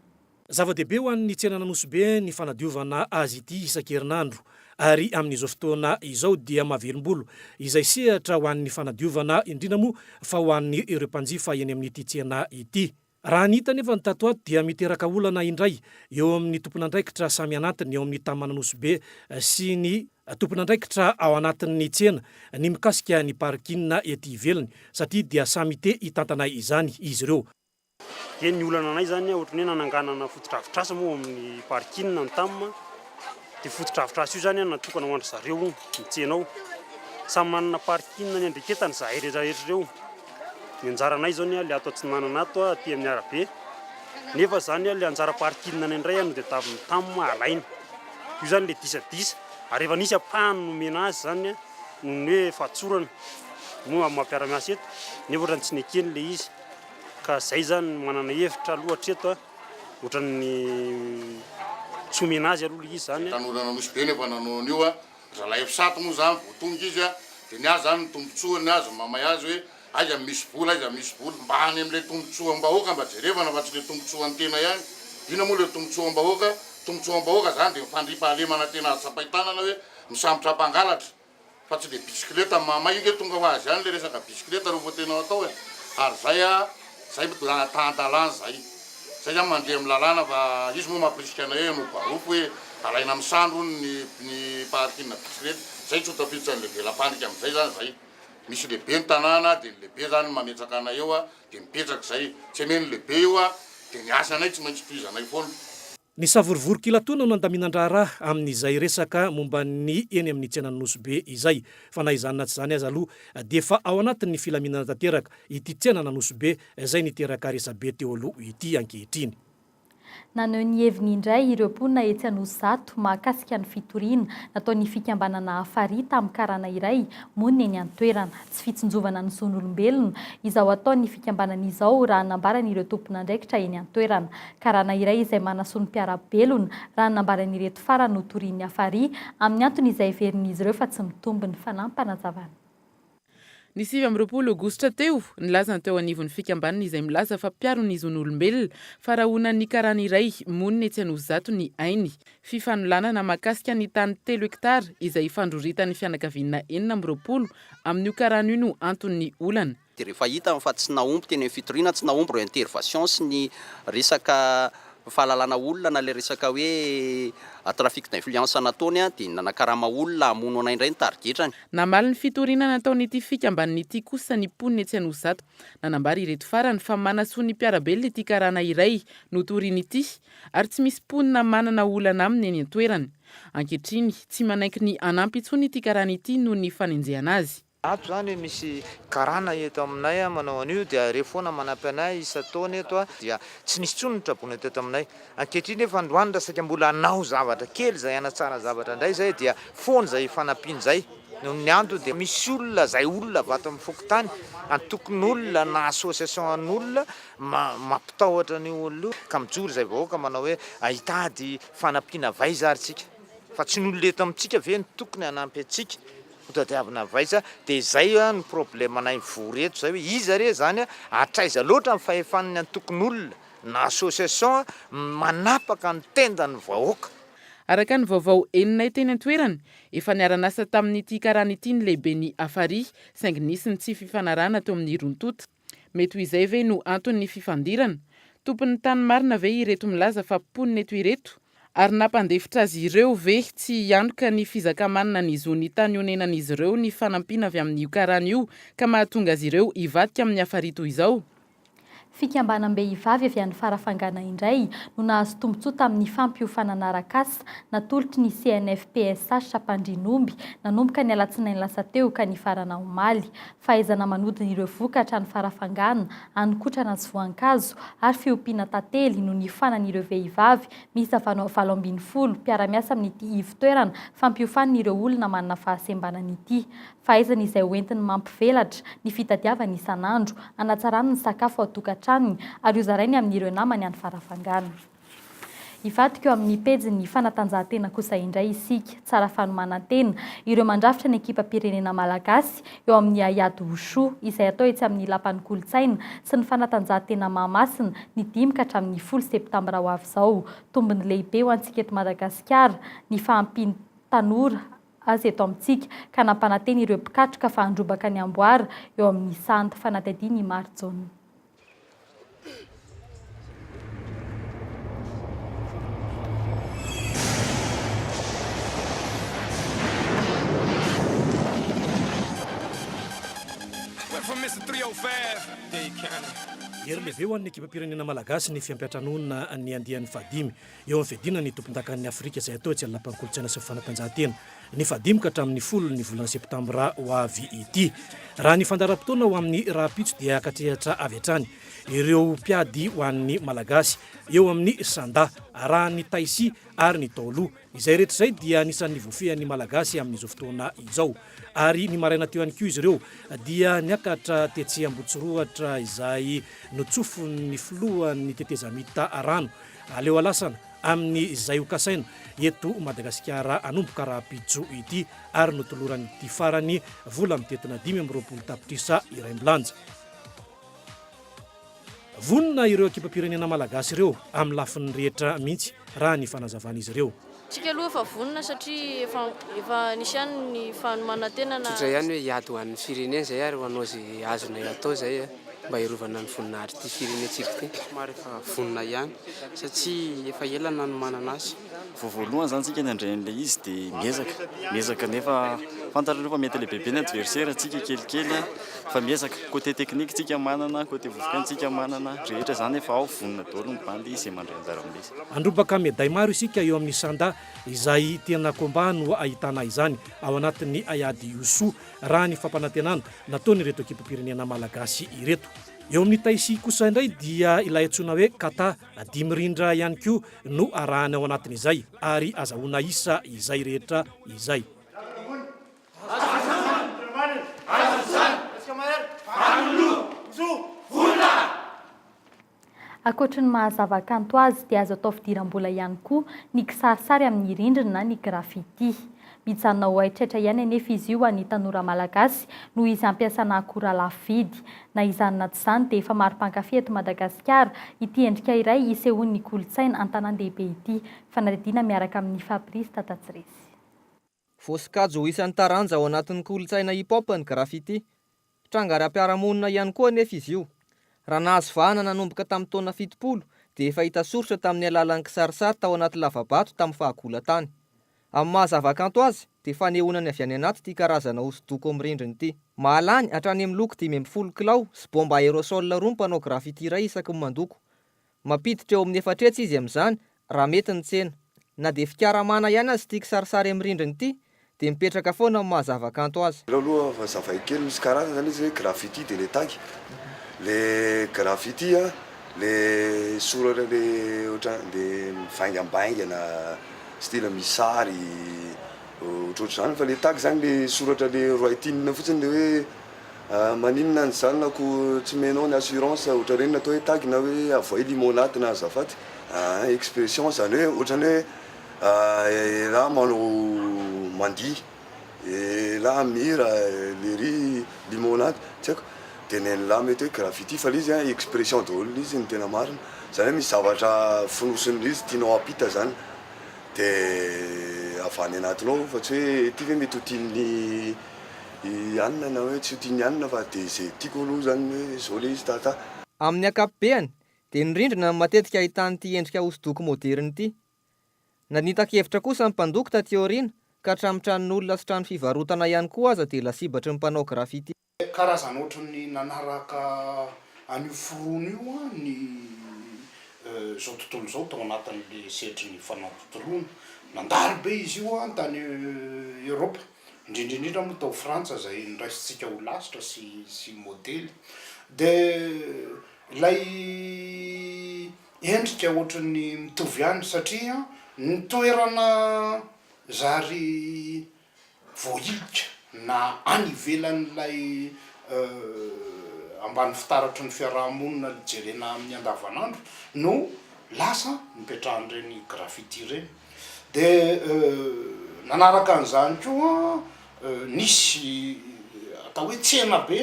Zava-dehibe ho an'ny tsenan'Anosibe ny fanadiovana azy ity isan-kerinandro ary amin'izao fotoana izao dia mahavelom-bolo izay sehatra ho an'ny fanadiovana indrindra moa fa ho an'ireo mpanjifa eny amin'ity tsena ity. Raha ny hita anefa ny tato ato dia miteraka olana indray eo amin'ny tompon'andraikitra samy anatiny eo amin'ny Taman'Anosibe sy ny tompon'andraikitra ao anatin'ny tsena ny mikasika ny parking ety ivelany satria dia samy te hitantana izany izy ireo. Dia ny olana anay izany ohatran'ny hoe nananganana fotodrafitrasa moa ao amin'ny parking ny Tam dia fotodrafitrasa io izany natokana ho an-dry zareo ny tsena ao. Samy manana parking niandreketany izahay rehetra rehetra ireo. Ny anjaranay izao ny le ato atsinanana ato aty amin'ny arabe nefa izany le anjara parking any indray no tadiavin'ny tam alaina. Io izany le disadisa ary efa nisy ampahany nomena azy izany noho ny hoe fahatsorana moa amin'ny maha mpiara-miasa eto nefa ohatran'ny tsy nekeny le izy ka zay izany manana hevitra aloha hatreto ohatran'ny tsy omena azy aloha le izy izany. Tanoran'Anosibe no efa nanao an'io a. Zalahy Efsat moa zany vao tonga izy a, dia ny azy zany ny tombotsoa ny azy mamay azy hoe aiza misy vola aiza misy vola, mba any amin'ilay tombotsoam-bahoaka mba jerevana fa tsy ilay tombotsoan'ny tena ihany, inona moa ilay tombotsoam-bahoaka, tombotsoam-bahoaka zany dia ny fandriampahalemana tena azo tsapain-tanana hoe misambotra mpangalatra. Fa tsy le bisikileta mamay io nge tonga ho azy ihany le resaka bisikileta rehefa tena atao e! Ary zay a zay tan-dalàna zay! Zay zany mandeha amin'ny lalàna fa izy moa mampirisika anay hoe hanao barofo hoe alaina amin'ny sandry hono ny ny parking bisikileta, zay tsy ho tafiditra an'le vela-pandrika amin'izay zany zay! Misy lehibe ny tanàna de ny lehibe zany mametraka anay eo a de mipetraka zay, tsy ameno lehibe io a de ny asanay tsy maintsy tohizanay foana. Ny savorovoro kilatoana no andaminan-draharaha amin'izay resaka momba ny eny amin'ny tsenan'i Nosy Be izay. Fa na izany na tsy izany aza aloha dia efa ao anatin'ny filaminana tanteraka ity tsenan'Anosibe izay niteraka resabe teo aloha ity ankehitriny. Naneho ny heviny indray ireo mponina etsy Anosizato mahakasika ny fitoriana nataon'ny fikambanana Hafari tamin'ny karana iray monina eny an-toerana. Tsy fitsinjovana ny zon'olombelona izao ataon'ny fikambanana izao raha nambaran'ireo tompon'andraikitra eny an-toerana. Karana iray izay manasoa ny mpiara-belona raha ny nambaran'ireto farany no torian'ny Hafari amin'ny antony izay heverin'izy ireo fa tsy mitombina. Fanampanazavan'ny. Ny 29 aogositra teo, nilaza ny teo anivon'ny fikambanana izay milaza fa mpiaro ny zon'olombelona fa rahonan'ny karana iray monina etsy Anosizato ny ainy. Fifanolanana mahakasika ny tany telo hektara izay ifandroritan'ny fianakaviana 26 amin'io karana io no anton'ny olana. Dia rehefa hitany fa tsy nahomby teny amin'ny fitoriana, tsy nahomby ireo intervention sy ny resaka fahalalana olona na ilay resaka hoe trafic d'influence nataony dia nanakarama olona hamono anay indray ny tarigetrany. Namaly ny fitoriana nataon'ity fikambanana ity kosa ny mponina etsy Anosizato. Nanambara ireto farany fa manasoa ny mpiara-belona ity karana iray notoriany ity ary tsy misy mponina manana olana aminy eny an-toerana. Ankehitriny, tsy manaiky ny hanampy intsony ity karana ity noho ny fanenjehana azy. Ato zany misy karana eto aminay manao an'io dia reo foana manampy anay isan-taona eto dia tsy nisy intsony ny traboina teto aminay. Ankehitriny nefa androany raha saika mbola hanao zavatra kely izay hanatsara zavatra indray izay dia foana izay fanampiana izay noho ny antony dia misy olona izay olona avy ato amin'ny fokontany, antokon'olona na association an'olona mampitahotra an'io olona io ka mijoro izay vahoaka manao hoe hitady fanampiana avy aiza ary tsika fa tsy ny olona eto amintsika ve no tokony hanampy antsika. Ho tadiavina avy aiza? Dia izay no problème-nay mivory eto izay hoe iza re izany, hatraiza loatra ny fahefan'ny antokon'olona na association manapaka ny tendan'ny vahoaka? Araka ny vaovao henonay teny an-toerana, efa niara-niasa tamin'ity karana ity ny lehiben'ny Hafari, saingy nisy ny tsy fifanarahana teo amin'ny roa tonta. Mety ho izay ve no anton'ny fifandirana? Tompon'ny tany marina ve ireto milaza fa mponina eto ireto? Ary nampandefitra azy ireo ve tsy hianoka ny fizaka-manana ny zon'ny tany onenan'izy ireo ny fanampiana avy amin'io karana io ka mahatonga azy ireo hivadika amin'ny hafari toy izao? Fikambanam-behivavy avy any Farafangana indray no nahazo tombontsoa tamin'ny fampiofanana arak'asa natolotry ny CNFPSH Ampandrianomby nanomboka ny alatsinainy lasa teo ka nifarana omaly. Fahaizana manodina ireo vokatra any Farafangana, haninkotrana sy voankazo ary fiompiana tantely no nifanan'ireo vehivavy miisa 18 mpiara-miasa amin'ity ivon-toerana fampiofanana ireo olona manana fahasembanana ity. Fahaizana izay hoentiny mampivelatra ny fitadiavany isan'andro, hanatsarany ny sakafo ao an-tokantranony ary hozarainy amin'ireo namany any Farafangana. Hivadika eo amin'ny pejin'ny fanatanjahantena kosa indray isika. Tsara fanomanan-tena ireo mandrafitra ny ekipam-pirenena malagasy eo amin'ny haiady Wushu, izay atao etsy amin'ny Lapan'ny kolontsaina sy ny fanatanjahantena Mahamasina, ny dimy ka hatramin'ny folo septambra ho avy izao. Tombony lehibe ho antsika eto Madagasikara ny fahampian'ny tanora azy eto amintsika, ka nampanantena ireo mpikatroka fa handrombaka ny amboara eo amin'ny sanda. Fanadihadiana i Mary Jaona. Hery lehibe ho an'ny ekipam-pirenena malagasy ny fiampiantranoana ny andiany fahadimy eo amin'ny fiadiana ny tompondakan'i Afrika izay hatao etsy amin'ny Lapan'ny Kolontsaina sy ny Fanatanjahantena ny fahadimy ka hatramin'ny folo ny volana septambra ho avy ity. Raha ny fandaharam-potoana ho amin'ny rahampitso dia hiaka-trehatra avy hatrany ireo mpiady ho an'ny Malagasy eo amin'ny Sanda, arahan'ny Taisi ary ny Taolu. Izay rehetra izay dia anisan'ny voafehin'ny Malagasy amin'izao fotoana izao. Ary ny maraina teo ihany koa izy ireo dia niakatra tetsy Ambohitsorohatra izay notsofin'ny filohan'ny tetezamita rano Aleo alasana amin'ny izay ho kasaina eto Madagasikara hanomboka rahampitso ity ary notoloran'ity farany vola mitentina 25 tapitrisa iraimbilanja. Vonona ireo ekipam-pirenena malagasy ireo amin'ny lafiny rehetra mihitsy raha ny fanazavan'izy ireo. Tsika aloha efa vonona satria efa efa nisy ihany ny fanomanan-tena na. Tsotra ihany hoe hiady ho an'ny firenena izay ary hanao izay azonay atao izay mba hiarovana ny voninahitr'ity firenentsika ity. Somary efa vonona ihany satria efa ela nanomanana azy. Vao voalohany izany tsika nandray an'ilay izy dia miezaka, miezaka nefa Fantatra aloha fa mety lehibebe ny adversaire, tsika kelikely fa miezaka. Côté technique tsika manana, côté vovokaina tsika manana, rehetra izany efa ao, vonona daholo ny bandy izay mandray anjara amin'ilay izy. Handrombaka meday maro isika eo amin'ny Sanda izay tena combat no ahitana izany ao anatin'ny haiady Youssou raha ny fampanantenana nataon'ireto ekipam-pirenena malagasy ireto. Eo amin'ny Taisy kosa indray dia ilay antsoina hoe Kata dimirindra ihany koa no arahana ao anatin'izay ary azahoana isa izay rehetra izay. Ankoatry ny maha zava-kanto azy dia azo atao fidiram-bola ihany koa ny kisarisary amin'ny rindrina na ny graffiti. Mijanona ho haitraitra ihany anefa izy io ho an'ny tanora malagasy noho izy ampiasana akora lafo vidy. Na izany na tsy izany dia efa maro mpankafy eto Madagasikara ity endrika iray isehoan'ny kolontsaina an-tanàn-dehibe ity. Fanadihadiana miaraka amin'i Fabrice Tatatsiresy. Voasokajy ho isan'ny taranja ao anatin'ny kolontsaina hip-hop ny graffiti. Tranga ara-piarahamonina ihany koa anefa izy io. Raha nahazo vahana nanomboka tamin'ny taona 70 dia efa hita soritra tamin'ny alalan'ny kisarisary tao anaty lava-bato tamin'ny fahagola-tany. Amin'ny maha zava-kanto azy dia fanehoana ny avy any anaty ity karazana hosodoko amin'ny rindrina ity. Mahalany hatrany amin'ny loko 15 kilao sy bomba aérosol roa ny mpanao graffiti iray isaky ny mandoko. Mampiditra eo amin'ny 400 izy amin'izany raha mety ny tsena. Na dia fikaramana ihany aza ity kisarisary amin'ny rindrina ity dia mipetraka foana amin'ny maha zava-kanto azy. Aleo aloha fa zavaiko kely, misy karazany zany izy hoe graffiti de le tag, le graffiti a le soratra le ohatran le mivaingambaingana style misy sary ohatrohatr'izany fa le tag zany le soratra le writing fotsiny le hoe Maninona ny zanako tsy omenao ny assurance ohatran'ireny natao hoe tag na hoe avoay limonade na azafady aa expression zany hoe ohatrany hoe elah manao mandihy elah mihira lery limonade tsy haiko de nenlah mety hoe graffiti fa le izy an expression daholo le izy ny tena marina zany hoe misy zavatra fonosin'le izy tianao hampita zany de avy any anatinao fa tsy hoe ty ve mety ho tian'ny I anona na hoe tsy ho tian'i anona fa de ze tiako aloha zany hoe zao le izy tata. Amin'ny ankapobeany dia ny rindrina no matetika ahitana ity endrika hosodoko moderina ity. Nanita-kevitra kosa ny mpandoko taty aoriana ka hatramin'ny tranon'olona sy trano fivarotana ihany koa aza dia lasibatry ny mpanao graffiti. Karazana ohatran'ny nanaraka an'io forono io ny izao tontolo izao tao anatin'ilay sehatry ny fanatontoloana. Nandalo be izy io tany Eoropa. Indrindra indrindra moa tao Frantsa izay noraisintsika ho lasitra sy sy modely. Dia ilay endrika ohatran'ny mitovy ihany satria ny toerana zary voahilika na any ivelan'ilay ambany fitaratry ny fiaraha-monina jerena amin'ny andavanandro no lasa nipetrahan'ireny graffiti ireny. Dia nanaraka an'izany koa nisy atao hoe tsena be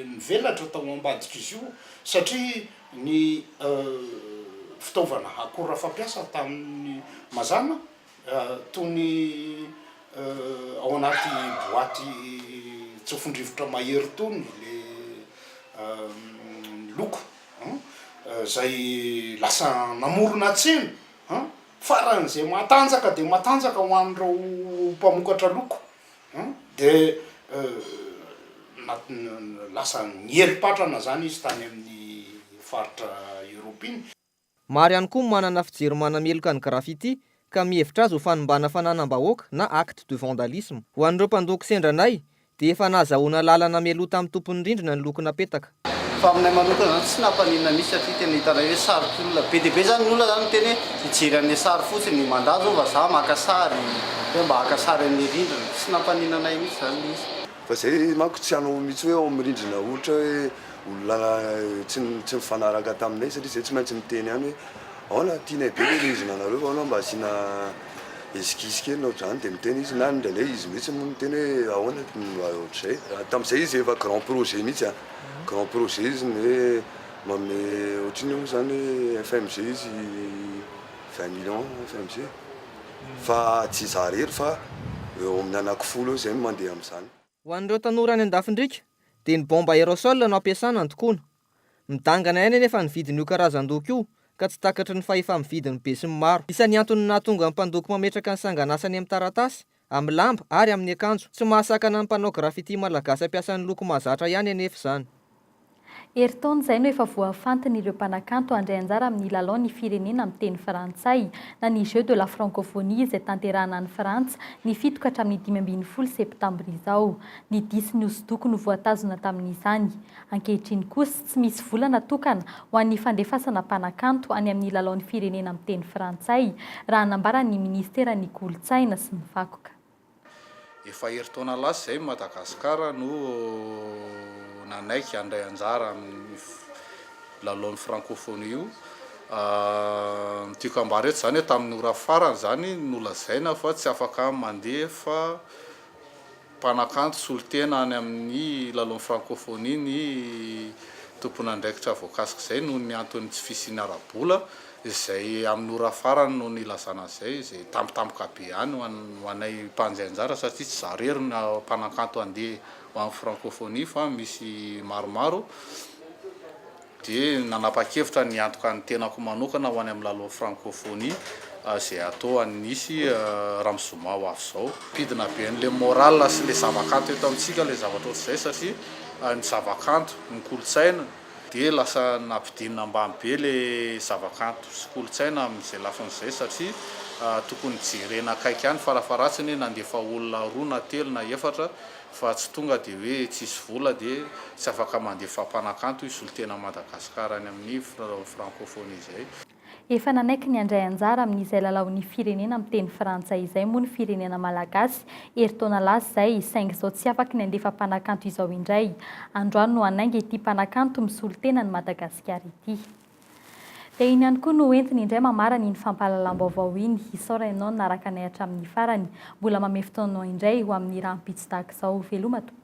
nivelatra tao ambadik'izy io satria ny fitaovana akora fampiasa tamin'ny mazàna toy ny ao anaty boaty tsofin-drivotra mahery itony le loko izay lasa namorona tsena an! Faran'izay matanjaka dia matanjaka ho an'ireo mpamokatra loko an! Dia lasa niely-patrana izany izy tany amin'ny faritra Eoropa iny. Maro ihany koa ny manana fijery manameloka ny graffiti ka mihevitra azy ho fanimbana fananam-bahoaka na acte de vandalisme. Ho an'ireo mpandoko sendra anay Dia efa nahazahoana lalana mialoha tamin'ny tompon'ny rindrina ny loko napetaka. Fa aminay manokana zany tsy nampaninona mihitsy satria tena hitanay hoe sarotr'olona be dia be zany ny olona zany miteny hoe hijery an'le sary fotsiny, mandà zao vazaha maka sary hoe mba haka sary an'le rindrina, tsy nampaninona anay mihitsy zany le izy. Fa zay manko tsy hanao mihitsy hoe ao amin'ny rindrina ohatra hoe olona tsy tsy mifanaraka taminay satria zay tsy maintsy miteny ihany hoe aona tianay be le rindrina anareo fa aona mba asiana esquisse kely na ohatr'izany dia miteny izy na indraindray izy mihitsy moa miteny hoe ahoana no ohatr'izay. Tamin'izay izy efa grand projet mihitsy an, grand projet izy ny hoe manome ohatrinona moa izany hoe FMG izy 20 millions FMG fa tsy izaho irery fa eo amin'ny anakifolo eo izay no mandeha amin'izany. Ho an'ireo tanora any an-dafin-driaka dia ny bombe aérosol no ampiasana antokoana. Midangana ihany anefa ny vidin'io karazan-doko io ka tsy takatry ny fahefa-mividin'ny besinimaro. Isan'ny antony nahatonga ny mpandoko mametraka ny sanganasany amin'ny taratasy amin'ny lamba ary amin'ny akanjo. Tsy mahasakana ny mpanao graffiti malagasy hampiasa ny loko mahazatra ihany anefa izany. Herintaona izay no efa voafantina ireo mpanakanto handray anjara amin'ny lalaon'ny firenena amin'ny teny frantsay, na ny Jeux de la francophonie izay tanterahana any Frantsa ny fito ka hatramin'ny 15 septambra izao. Ny dihy sy ny hosodoko no voatazona tamin'izany. Ankehitriny kosa, tsy misy vola natokana ho an'ny fandefasana mpanakanto any amin'ny lalaon'ny firenena amin'ny teny frantsay, raha nambaran'ny minisiteran'ny Kolontsaina sy ny vakoka. Efa herintaona lasa izay Madagasikara no nanaiky handray anjara amin'ny lalaon'ny francophonie io. Ny tiako ambara eto izany hoe tamin'ny ora farany izany nolazaina fa tsy afaka mandefa mpanakanto solontena any amin'ny lalaon'ny francophonie ny tompon'andraikitra voakasik'izay noho ny antony tsy fisiana ara-bola. Izay amin'ny ora farany no nilazana an'izay, izay tampotampoka be ihany ho an'ny ho anay mpandray anjara satria tsy izaho irery no mpanakanto handeha ho amin'ny francophonie fa misy maromaro, dia nanapa-kevitra ny hiantoka ny tenako manokana ho any amin'ny lalao francophonie izay hatao any Nice raha zoma ho avy izao. Mpidina be an'ilay moral sy ilay zavakanto eto amintsika ilay zavatra ohatr'izay satria ny zavakanto, ny kolontsaina, Dia lasa nampidinina ambany be le zavakanto sy kolontsaina amin'izay lafiny izay satria tokony jerena akaiky ihany farafaharatsiny hoe nandefa olona roa na telo na efatra fa tsy tonga dia hoe tsisy vola dia tsy afaka mandefa mpanakanto hisolo tena an'i Madagasikara any amin'ny francophonie izay. Efa nanaiky ny handray anjara amin'izay lalaon'ny firenena miteny frantsay izay moa ny firenena malagasy, herintaona lasa izay, saingy izao tsy afaky ny handefa mpanakanto izao indray. Androany no hanainga ity mpanakanto misolo tena an'i Madagasikara ity. Dia iny ihany koa no entiny indray mamarana iny fampahalalam-baovao iny. Isaorana ianao nanaraka anay hatramin'ny farany. Mbola mamehy fotoana anao indray ho amin'ny rahampitso tahaka izao. Veloma tompoko.